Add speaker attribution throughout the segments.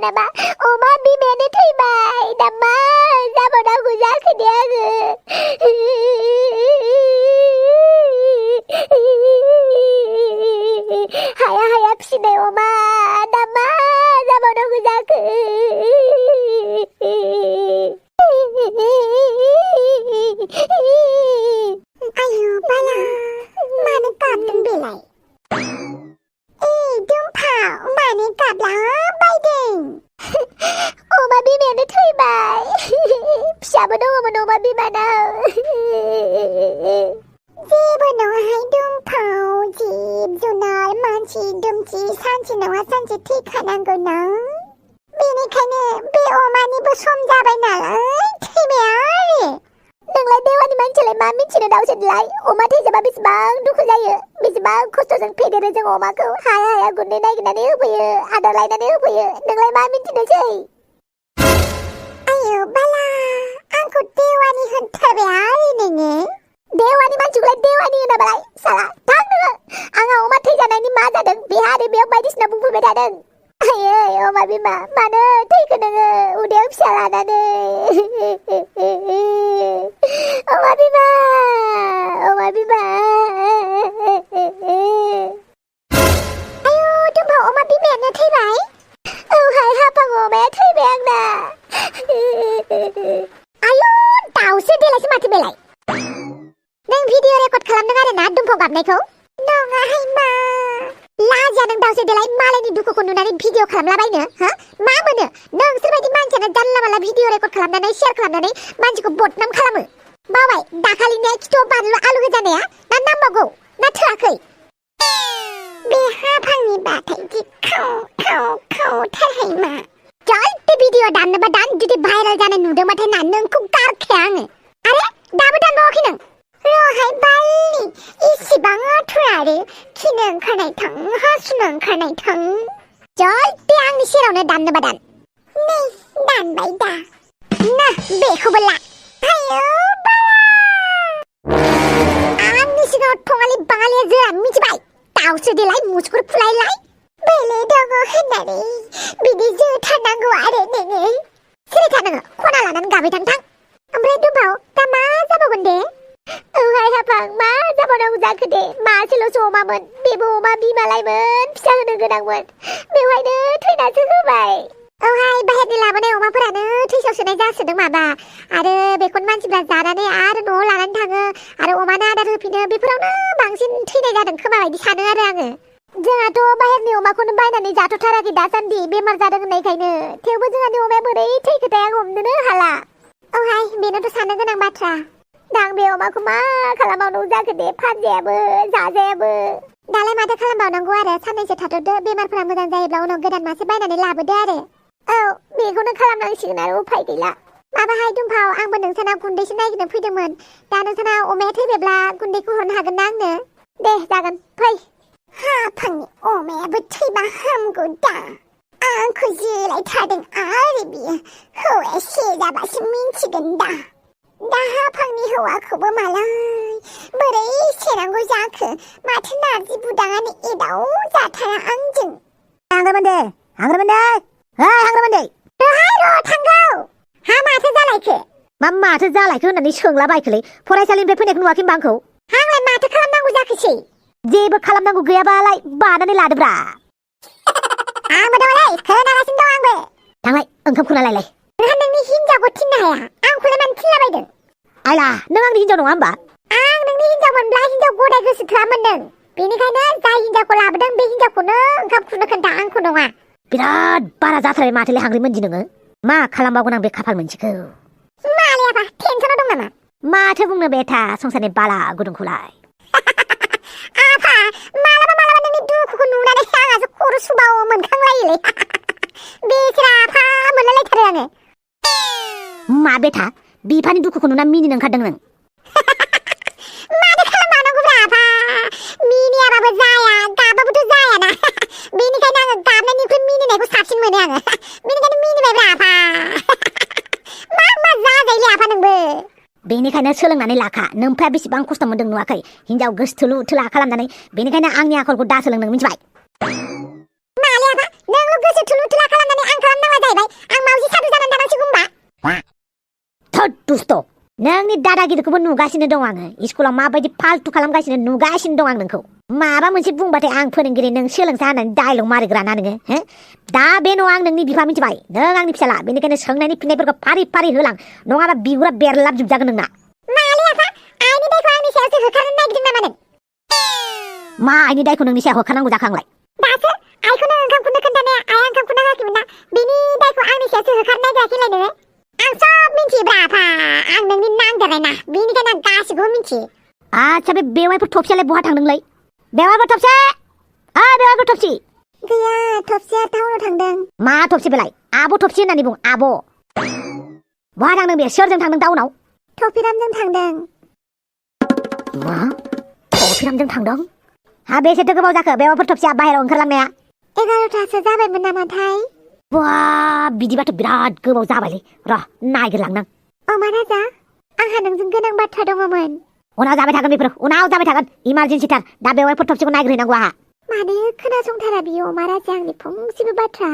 Speaker 1: नामा अमा बिमायानो थैबाय नामा जाबावनांगौ जाखो दे आङो हाया हाया फिसिनाय अमा नामा जाबावनांगौ जाखो
Speaker 2: आयु बाला मानो गाबदों बेलाय दुमफाव मानो गाबलाबायदों
Speaker 1: अमा बिमायानो थैबाय फिसाबो दङमोन अमा बिमानाव
Speaker 2: जेबो नङाहाय दुमफाव जिब जुनार मानसि दुमसि सानसे नङा सानसे थैखानांगौ ना बेनिखायनो बे अमानिबो सम जाबाय नालाय थैबाय आरो
Speaker 1: नोंलाय देवानि मानसियालाय मा मिथिनो दाउसोनलाय अमा थैजाबा बेसेबां दुखु जायो बेसेबां खस्थ'जों फेदेरो जों अमाखौ हाया हाया गुन्दै नागिरनानै होफैयो आदार लायनानै होफैयो नोंलाय मा मिथिनोसै
Speaker 2: आयु बाला आंखौ देवानि होनथारबाय आरो नोङो
Speaker 1: देवानि मानसिखौलाय देवानि होनाबालाय साला थां नोङो आंहा अमा थैजानायनि मा जादों बेहा आरो बेयाव बायदिसिना बुंफैबाय थादों आयै अमा बिमा मानो थैखो नोङो उदैयाव फिसा लानानै अमा बिमा
Speaker 2: आयु दुमफाव अमा बिमायानो थैबाय
Speaker 1: औहाय हाफां अमाया थैबाय आंना
Speaker 2: आयु दाउसो देलायसो माथो बेलाय नों भिडिअ रेकर्ड खालामदों आरो ना दुमफाव गाबनायखौ नङाहाय मा लाजिया नों दाउसो देलाय मालायनि दुखुखौ नुनानै भिडिअ खालामलाबायनो हो मा मोनो नोंसोरबायदि मानसियानो जानला मानला भिडिअ रेकर्ड खालामनानै शेयार खालामनानै मानसिखौ बदनाम खालामो बावबाय दाखालिनि खिथुआव बानलु आलु होजानाया ना नांबावगौ ना थोआखै बे हाफांनि बाथाय जि खाव खाव खावथारहाय मा जल्दी भिडिअ दाननोबा दान जुदि भाइरेल जानाय नुदोंबाथाय ना नोंखौ गारखाया आङो आरे दाबो दानबावाखै नों रहाय बालनि इसिबां आथुर आरो खिनो ओंखारनाय थां हासुनो ओंखारनाय थां जल्दी आंनि सेरावनो दाननोबा दान नै दानबाय दा ना बेखौबो ला आयौ आंनि सिगाङाव थङालि बाङालिया जोरा मिथिबाय दाउसो देलाय मुसुगुर फुलायलाय बेले दङ होननानै बिदि जोथारनांगौ आरो नोङो सिरिथा नोङो खना लानानै गाबै थां ओमफ्राय दुमफाव दा मा जाबावगोन दे
Speaker 1: औहाय हाफां मा जाबावनांगौ जाखो दे मासेल'सो अमामोन बेबो अमा बिमालायमोन फिसा होनो गोनांमोन बेवहायनो थैनासो होबाय
Speaker 2: औहाय बाहेरनि लाबोनाय अमाफोरानो थैसावसोनाय जासोदों माबा आरो बेखौनो मानसिफ्रा जानानै आरो न'आव लानानै थाङो आरो अमानो आदार होफिनो बेफोरावनो बांसिन थैनाय जादों खोमा बायदि सानो आरो आङो
Speaker 1: जोंहाथ' बाहेरनि अमाखौनो बायनानै जाथ'थाराखै दासान्दि बेमार जादों होननायखायनो थेवबो जोंहानि अमाया बोरै थैखोथाय आं हमनोनो हाला
Speaker 2: औहाय बेनोथ' साननो गोनां बाथ्रा
Speaker 1: दां बे अमाखौ मा खालामबावनांगौ जाखो दे फानजायाबो जाजायाबो
Speaker 2: दालाय माथो खालामबावनांगौ आरो साननैसो थाथ'दो बेमारफोरा मोजां जायोब्ला उनाव गोदान मासे बायनानै लाबोदो आरो
Speaker 1: औ बेखौनो खालामनांसिगोन आरो उफाय गैला
Speaker 2: माबाहाय दुमफाव आंबो नोंसानाव गुन्दैसो नागिरनो फैदोंमोन दा नोंसानाव अमाया थैबायब्ला गुन्दैखौ हरनो हागोन ना आंनो
Speaker 1: दे जागोन फै
Speaker 2: हाफांनि अमायाबो थैबा हामगौ दा आंखौ जिरायथारदों आरो बियो हौवाया सेजाबासो मिन्थिगोन दा हाफांनि हौवाखौबो मालाय बोरै सेनांगौ जाखो माथो नारजि बुदाङानो एदाव जाथारा आंजों
Speaker 1: हांग्रामोन्दै
Speaker 2: रहाय र' थांगौ हा माथो जालायखो
Speaker 1: माथो जालायखो होननानै सोंलाबायखोलै फरायसालिनिफ्राय फैनायखौ नुवाखै होनबा आंखौ
Speaker 2: आंलाय माथो खालामनांगौ जाखोसै
Speaker 1: जेबो खालामनांगौ गैयाबालाय बानानै लादोब्रा
Speaker 2: आंबो दंलै खोनागासिनो दं आंबो
Speaker 1: थांलाय ओंखाम खुना लायलाय
Speaker 2: नोंहा नोंनि हिनजावखौ थिननो हाया आंखौलाय मानो थिनलाबायदों
Speaker 1: आयला नों आंनि हिनजाव नङा होमबा
Speaker 2: आं नोंनि हिनजाव मोनब्ला हिनजाव गदाय गोसो थोआ मोनदों बेनिखायनो जाय हिनजावखौ लाबोदों बे हिनजावखौनो ओंखाम खुनो खोन्था आंखौ नङा
Speaker 1: बिराद बारा जाथारबाय माथोलै हांग्रि मोनदि नोङो मा खालामबावगोन आं बे खाफाल मोनसेखौ
Speaker 2: मालायाबा टेनसनाव दं नामा
Speaker 1: माथो बुंनो बेथा संसारनि बाला गुदुंखौलाय
Speaker 2: आफा मालाबा नोंनि दुखुखौ नुनानै आंहासो खर' सुबाव मोनखांलायोलै बेसोर आफा मोनलायलायथारो आङो
Speaker 1: मा बेथा बिफानि दुखुखौ नुना मिनिनो ओंखारदों नों
Speaker 2: माथो खालामबावनांगौब्रा आफा मिनियाबाबो जाया गाबाबोथ' जायाना बेनिखायनो आङो गाबनायनिख्रुइ मिनिनायखौ साबसिन मोनो आङो बेनिखायनो मिनिबायब्रा आफा मा जाजायोलै आफा नोंबो
Speaker 1: बेनिखायनो सोलोंनानै लाखा नोमफाया बेसेबां खस्थ' मोन्दों नुवाखै हिनजाव गोसथोलु थोला खालामनानै बेनिखायनो आंनि आखलखौ दा सोलों नों मिथिबाय
Speaker 2: मालायाबा नोंल' गोसो थुलु थुला खालामनानै आं खालामनांला
Speaker 1: दुस्त नोंनि दादागिरिखौबो नुगासिनो दं आङो स्कुलाव माबायदि फाल्तु खालामगासिनो नुगासिनो दं आं नोंखौ माबा मोनसे बुंबाथाय आं फोरोंगिरि नों सोलोंसा होननानै डायलग मारिग्रा ना नोङो हो दा बे न'आ आं नोंनि बिफा मिथिबाय नों आंनि फिसाला बेनिखायनो सोंनायनि फिननायफोरखौ फारि फारि होलां नङाबा बिगुरा बेरलाबजोबजागोन नोंना
Speaker 2: मालै आफा आइनि दायखौ आंनि सायावसो होखारनो नागिरदों नामा नों
Speaker 1: मा आइनि दायखौ नोंनि सायाव होखारनांगौ जाखांलाय
Speaker 2: दासो आइखौनो ओंखामखौनो खोन्थानाया आइया ओंखामखौनो होआखैमोन ना बेनि दायखौ आंनि सायावसो होखारनो नागिराखैलाय नोङो आं सब मिन्थियोब्रा आफा आं नोंनि नांदेरनाय ना बेनिखायनो आं गासिखौबो मिन्थियो
Speaker 1: आच्छा बे बेवाइफोर थफसियालाय बहा थांदोंलै बेवाइफोर थफसे बेवाइफोर थफसि
Speaker 2: गैया थफसिया टाउनाव थांदों
Speaker 1: मा थफसि बेलाय आब' थफसि होननानै बुं आब' बहा थांदों बे सोरजों थांदों टाउनाव
Speaker 2: थफिरामजों थांदों
Speaker 1: मा थफिरामजों थांदों हा बेसेथो गोबाव जाखो बेवाइफोर थफसिया बाहेरायाव ओंखारलांनाया
Speaker 2: 11थासो जाबायमोन नामाथाय
Speaker 1: बा बिदिबाथ' बिराद गोबाव जाबायलै र' नायगिरलांनां
Speaker 2: अमा राजा आंहा नोंजों गोनां बाथ्रा दङमोन
Speaker 1: उनाव जाबाय थागोन बेफोर उनाव जाबाय थागोन इमारजेन्सिथार दा बेवाइफोर थफसिखौ नायग्रोहैनांगौ आहा
Speaker 2: मानो खोनासंथारा बियो अमा राजा आंनि फंसेबो बाथ्रा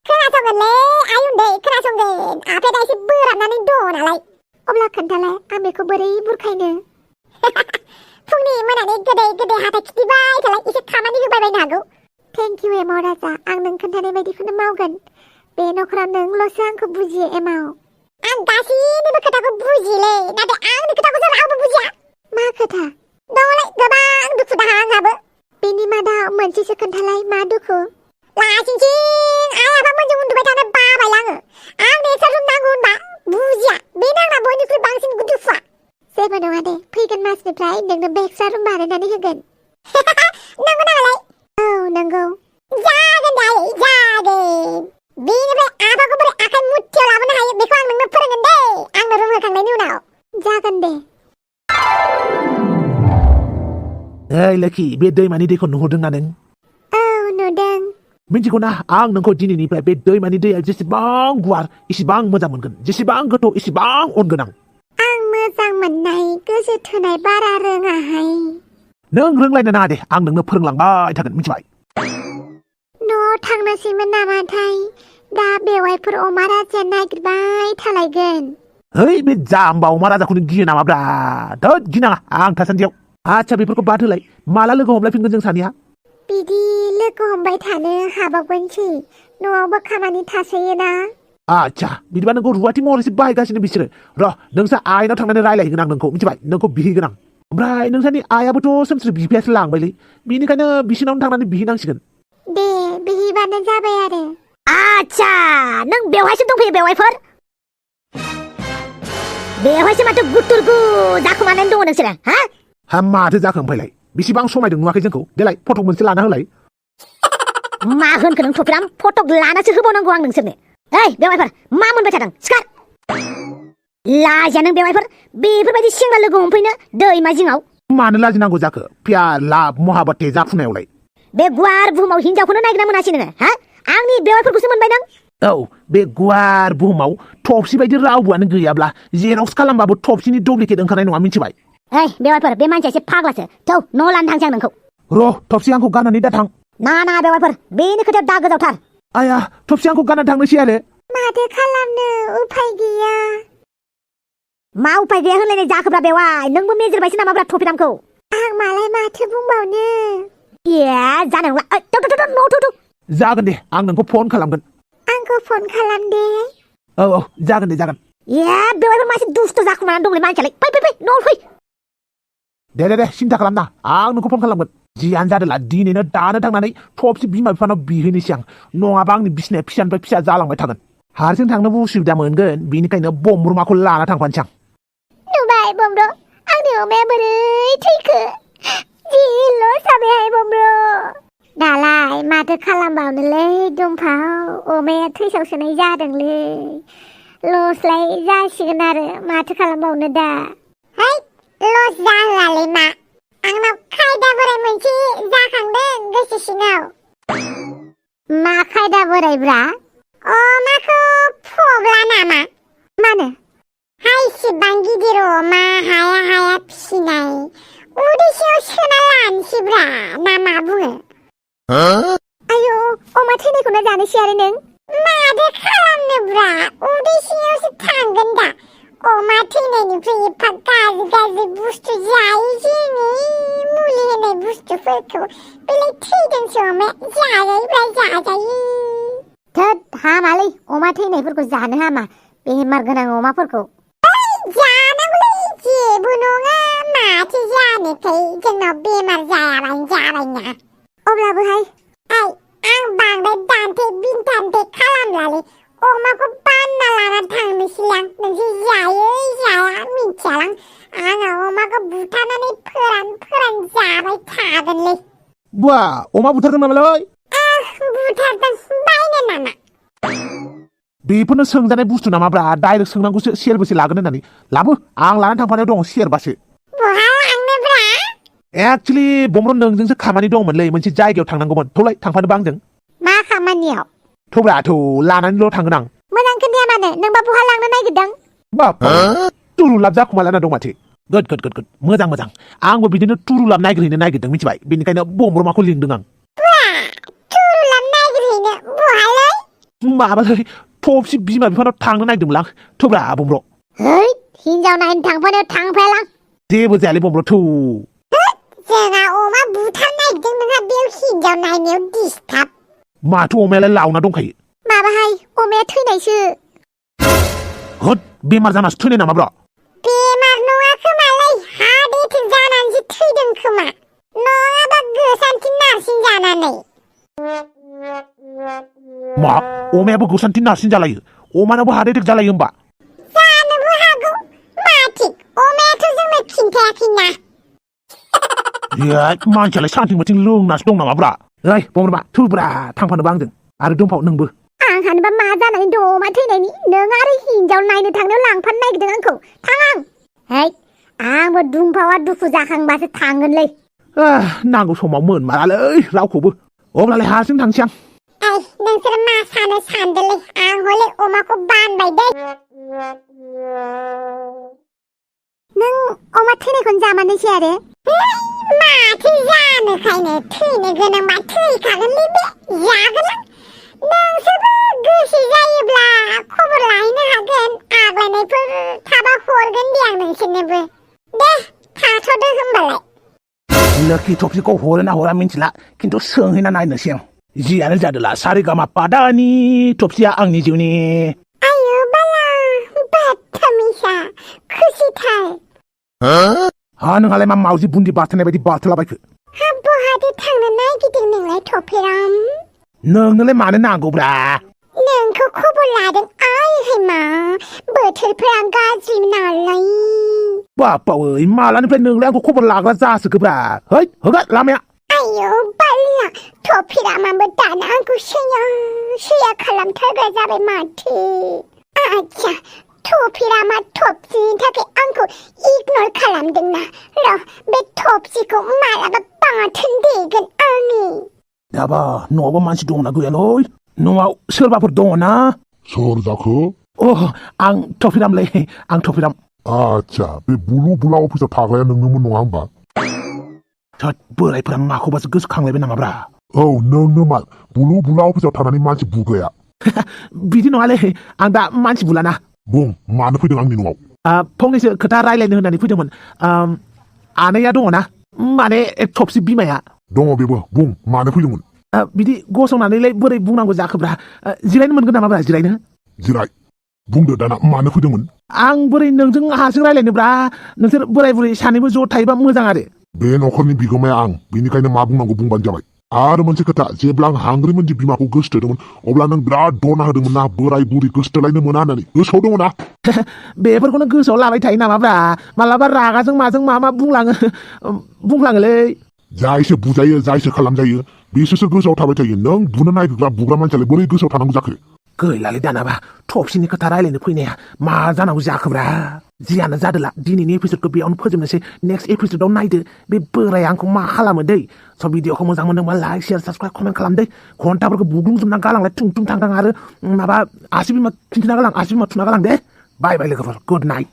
Speaker 2: खोनासंगोनलै आइ उन्दै खोनासंगोन आफाया दा एसे बोराबनानै दङ नालाय अब्ला खोन्थालाय आं बेखौ बोरै बुरखायनो फुंनि मोनानि गोदै गोदै हाथाय खिथिबाय थालाय एसे खामानि होबाय बायनो हागौ थेंक इउ एमाव राजा आं नों खोन्थानाय बायदिखौनो मावगोन बे नखराव नोंल'सो आंखौ बुजियो एमाव आं गासैनिबो खोथाखौ बुजियोलै नाथाय आंनि खोथाखौसो रावबो बुजिया मा खोथा दङलै गोबां दुखु दाहा आंहाबो बेनि मादाव मोनसेसो खोन्थालाय मा दुखु लासिंसिं आइ आफामोनजों उन्दुबाय थानो बाबाय आङो आंनो एसे रुम नांगौ होनबा बुजिया बेनो आंना बयनिख्रुइ बांसिन दुखुआ जेबो नङा दे फैगोन मासनिफ्राय नोंनो एक्सट्रा रुम बानायनानै होगोन नंगौ नालाय औ नंगौ जागोन दे आइ जागोन बेनिफ्राय आफाखौ बोरै आखाइ मुथियाव लाबोनो हायो बेखौ आं नोंनो फोरोंगोन दे आंनो रुम होखांनायनि उनाव जागोन दे
Speaker 3: ओइ लोखि बे दैमानि दैखौ नुहुरदोंना नों
Speaker 2: औ नुदों
Speaker 3: मिन्थिगौना आं नोंखौ दिनैनिफ्राय बे दैमानि दैया जेसेबां गुवार इसेबां मोजां मोनगोन जेसेबां गोथौ इसेबां अनगोन
Speaker 2: आं मोजां मोननाय गोसो थोनाय बारा रोङाहाय
Speaker 3: नों रोंलायनो नाङा दे आं नोंनो फोरोंलांबाय थागोन मिथिबाय
Speaker 2: न'आव थांनोसैमोन नामाथाय दा बेवाइफोर अमा राजाया नागिरबाय थालायगोन
Speaker 3: ओइ बे जाम्बा अमा राजाखौनो गियो नामाब्रा थोद गिनाङा आं थासान्दियाव आच्छा बेफोरखौ बाद होलाय माला लोगो हमलायफिनगोन जों सानैया
Speaker 2: बिदि लोगो हमबाय थानो हाबावगोनसै न'आवबो खामानि थासोयोना
Speaker 3: आच्छा बिदिबा नोंखौ रुवाथि महरैसो बाहायगासिनो बिसोरो र' नोंसा आइनाव थांनानै रायलायहैगोन आं नोंखौ मिथिबाय नोंखौ बिहैगोन आं ओमफ्राय नोंसानि आइयाबोथ' सोमस्रि बिफायासो लांबायलै बेनिखायनो बिसिनावनो थांनानै बिहैनांसिगोन
Speaker 2: दे बिहैबानो जाबाय आरो
Speaker 1: आच्छा नों बेवहायसो दंफैयो बेवहायसो माथो गुथुरगु जाखुमानानै दङ नोंसोरो
Speaker 3: हा माथो जाखो ओमफ्रायलाय बेसेबां समायदों नुवाखै जोंखौ देलाय फटक मोनसे लाना होलाय
Speaker 1: मा होनखो नों थफिराम फटक लानासो होबावनांगौ आं नोंसोरनो ओइ बेवाइफोर मा मोनबाय थादों सिखार लाजिया नों बेवाइफोर बेफोरबायदि सेंग्रा लोगो हमफैनो दैमा जिङाव
Speaker 3: मानो लाजिनांगौ जाखो प्यार लाभ महाबते जाफुनायावलाय
Speaker 1: बे गुवार बुहुमाव हिनजावखौनो नागिरना मोनासै नोङो आंनि बेवाइफोरखौसो मोनबाय नों
Speaker 3: औ बे गुवार बुहुमाव थफसि बायदि रावबोआनो गैयाब्ला जेरक्स खालामबाबो थफसिनि डुप्लिकेट ओंखारनाय नङा मिथिबाय
Speaker 1: ओइ बेवाइफोर बे मानसिया एसे फाग्लासो थौ न' लानो थांसै आं नोंखौ
Speaker 3: र' थफसि आंखौ गाननानै दा थां
Speaker 1: ना बेवाइफोर बेनि खोथाया दा गोजावथार
Speaker 3: आया थफसि आंखौ गाननानै थांनोसै आरो
Speaker 2: माथो खालामनो उफाय गैया
Speaker 1: मा उफाय गैया होनलायनाय जाखोब्रा बेवाइ नोंबो मेजेरबायसो नामाब्रा थफिरामखौ
Speaker 2: आं मालाय माथो बुंबावनो
Speaker 1: ए जानाय नंला न'
Speaker 3: जागोन दे आं नोंखौ फन खालामगोन
Speaker 2: आंखौ फन खालाम दे
Speaker 3: औ जागोन दे जागोन
Speaker 1: ए बेवाइफोर मासे दुस्थ' जाखुमानानै दंलै मानसियालाय फै न'आव फै
Speaker 3: दे सिन्था खालामना आं नोंखौ फन खालामगोन जियानो जादोंला दिनैनो दानो थांनानै थफसि बिमा बिफानाव बिहैनोसै आं नङाबा आंनि बिसिनाया फिसानिफ्राय फिसा जालांबाय थागोन हारसिं थांनोबो उसुबिदा मोनगोन बेनिखायनो बमरुमाखौ लाना थांफानोसै आं
Speaker 2: नुबाय बमब्र आंनि अमाया बोरै थैखो जि लस जाबायहाय बमब्र दालाय माथो खालामबावनोलै दुमफाव अमाया थैसावसोनाय जादोंलै लसलाय जासिगोन आरो माथो खालामबावनो दा है लस जाहोआलै मा आंनाव खायदा बोराय मोनसे जाखांदों गोसो सिङाव मा खायदा बोरायब्रा अमाखौ फब्ला नामा मानो हायसेबां गिदिर अमा हाया फिसिनाय उदैसेयाव सोना लानोसैब्रा ना मा बुङो आयौ अमा थैनायखौनो जानोसै आरो नों माथो खालामनोब्रा उदैसेयावसो थांगोन दा अमा थैनायनिफ्राय एफा गाज्रि गाज्रि बुस्थु जायोजेनि मुलि होनाय बुस्थुफोरखौ बेलाय थैदोंसो अमाया जाजायोब्ला जाजायो
Speaker 1: थोद हामालै अमा थैनायफोरखौ जानो हामा बेमार गोनां अमाफोरखौ
Speaker 2: जानांगौलै जेबो नङा माथो जानोथाय जोंनाव बेमार जायाबानो जाबायना
Speaker 1: अब्लाबोहाय
Speaker 2: आं बांद्राय दान्थे बिनथान्थे खालामलालै अमाखौ बानना लाना थांनोसैलां नोंसोर जायो जाया मिथियालां आङो अमाखौ बुथारनानै फोरान जाबाय थागोनलै
Speaker 3: बा अमा बुथारदों नामालै
Speaker 2: बुथारदों बायनो नामा
Speaker 3: बेफोरनो सोंजानाय बुस्थु नामाब्रा डाइरेक्ट सोंनांगौसो सेरबेसे लागोन होननानै लाबो आं लानानै थांफानायाव दं सेरबासो
Speaker 2: बहा लांनोब्रा
Speaker 3: एक्चुअली बमब्र नोंजोंसो खामानि दंमोनलै मोनसे जायगायाव थांनांगौमोन थौलाय थांफानोबा आंजों
Speaker 1: मा खामानियाव
Speaker 3: थौब्रा थौ लानानैल' थांगोन आं
Speaker 1: मोजां खोनाया मानो नोंबा बहा लांनो नागिरदों
Speaker 3: बाप तुरुलाब जाखुमालायना दं माथो गुड मोजां आंबो बिदिनो तुरुलाब नागिरहैनो नागिरदों मिथिबाय बेनिखायनो बमब्रमाखौ लिंदों आं
Speaker 2: तुरुलाब नागिरहैनो बहालै
Speaker 3: माबालै थबसि बिमा बिफानाव थांनो नागिरदोंमोन आं थौब्रा बमब्र
Speaker 1: है हिनजाव नायनो थांफानायाव थांफायालां
Speaker 3: जेबो जायालै बमब्र थौ
Speaker 2: जोंहा अमा बुथार नागिरदों नोंहा बेयाव हिनजाव नायनायाव डिस्टार्ब
Speaker 3: माथो अमायालाय लावना दंखायो
Speaker 1: माबाहाय अमाया थैनायसो
Speaker 3: होद बेमार जानासो थैनाय नामाब्रा
Speaker 2: बेमार नङा खोमालै हार्ट एटेक जानानैसो थैदों खोमा नङाबा गोसानथि नारसिन जानानै
Speaker 3: मा अमायाबो गोसानथि नारसिन जालायो अमानाबो हार्ट एटेक जालायो होमबा
Speaker 2: जानोबो हागौ मा थिक अमायाथ' जोंनो खिन्थायाखैना
Speaker 3: मानसियालाय सानथिं बाथिं लोंनासो दं नामाब्रा ओइ बमब्रमा थौब्रा थांफानोबा आंजों आरो दंफाव नोंबो
Speaker 1: आंहानोबा मा जानानै दं अमा थैनायनि नों आरो हिनजाव नायनो थांनायाव लांफानो नागिरदों आंखौ थां आं है आंबो दुमफावा दुखु जाखांबासो थांगोनलै
Speaker 3: नांगौ समाव मोनमारालै रावखौबो अब्लालाय हारसिं थांसै आं
Speaker 2: नोंसोर मा सानो सानदोलै आं हले अमाखौ बानबाय दै
Speaker 1: नों अमा थैनायखौनो जामानोसै आरो
Speaker 2: माथो जानोखायनो थैनो गोनांबा थैखागोनलै बे जागोन आं नोंसोरबो गोसो जायोब्ला खबर लाहैनो हागोन आग्लायनायफोर थाबा हरगोन दे आं नोंसोरनोबो दे थाथ'दो होमबालाय
Speaker 3: लोखि थफिखौ हरो ना हरा मिन्थिला खिन्थु सोंहैना नायनोसै आं जियानो जादोला सारेगामा पादानि थफसिया आंनि जिउनि
Speaker 2: आयु बाला बाथामिसा खुसिथार
Speaker 3: हा नोंहालाय मा मावजि बुन्दि बाथोनाय बायदि बाथोलाबायखो
Speaker 2: बहाथो थांनो नागिरदों नोंलाय थफिराम
Speaker 3: नोंनोलाय मानो नांगौब्रा
Speaker 2: नोंखौ खबर लादों आइहाय मा बोथोरफोरा गाज्रि नालाय
Speaker 3: बापावै मालानिफ्राय नोंलाय आंखौ खबर लाग्रा जासोखोब्रा है होगा लामाया
Speaker 2: आयौ बाला थफिरामाबो दाना आंखौ सैया खालामथारग्रा जाबाय माथो आच्छा थफिरामा थफसिनि थाखाय आंखौ इगनर खालामदोंना र' बे थफसिखौ मालाबा बाथोन देगोन आंनि
Speaker 3: दाबा न'आवबो मानसि दंना गैयालै न'आव सोरबाफोर दङ ना
Speaker 4: सोर जाखो
Speaker 3: आं थफिरामलै आं थफिराम
Speaker 4: आच्छा बे बुलु बुला अफिसाव थाग्राया नोंनोमोन नङा होमबा
Speaker 3: थोद बोरायफोरा माखौबासो गोसोखांलायबाय नामाब्रा
Speaker 4: औ नोंनो मा बुलु बुला अफिसाव थानानै मानसि बुग्राया
Speaker 3: बिदि नङालै आं दा मानसि बुलाना
Speaker 4: बुं मानो फैदों आंनि न'आव
Speaker 3: फंनैसो खोथा रायलायनो होननानै फैदोंमोन आनैया दङ ना माने थफसि बिमाया
Speaker 4: दङ बेबो बुं मानो फैदोंमोन
Speaker 3: बिदि गसंनानैलाय बोरै बुंनांगौ जाखोब्रा जिरायनो मोनगोन नामाब्रा जिरायनो
Speaker 4: जिराय बुंदो दाना मानो फैदोंमोन
Speaker 3: आं बोरै नोंजों हाजों रायलायनोब्रा नोंसोर बोराय बुरै सानैबो ज' थायोबा मोजां आरो
Speaker 4: बे न'खरनि बिगोमाया आं बेनिखायनो मा बुंनांगौ बुंबानो जाबाय आरो मोनसे खोथा जेब्ला आं हांग्रिमोनजि बिमाखौ गोसोथोदोंमोन अब्ला नों बिराद दना होदोंमोन ना बोराय बुरि गोसोथोलायनो मोना होननानै गोसोआव दङ ना
Speaker 3: बेफोरखौनो गोसोआव लाबाय थायो नामाब्रा मालाबा रागाजों माजों मा बुंलाङोलै
Speaker 4: जा एसे बुजायो जा एसे खालामजायो बिसोरसो गोसोआव थाबाय थायो नों बुनो नागिरग्रा बुग्रा मानसियालाय बोरै गोसोआव थानांगौ जाखो
Speaker 3: गैलालै दानाबा थफसिनि खोथा रायलायनो फैनाया मा जानांगौ जाखोब्रा जियानो जादोला दिनैनि एपिसोडखौ बेयावनो फोजोबनोसै नेक्स्ट एपिसोडआव नायदो बे बोराया आंखौ मा खालामो दै स' भिडिअखौ मोजां मोनदोंबा लाइक शेयार साबसक्राइब कमेन्ट खालामदै घन्टाफोरखौ बुग्लुंजोबना गालांलाय थुं थुं थां थां आरो माबा आसि बिमा खिन्थिना गालां आसि बिमा थुना गालां दे बाय बाय लोगोफोर गुड नाइट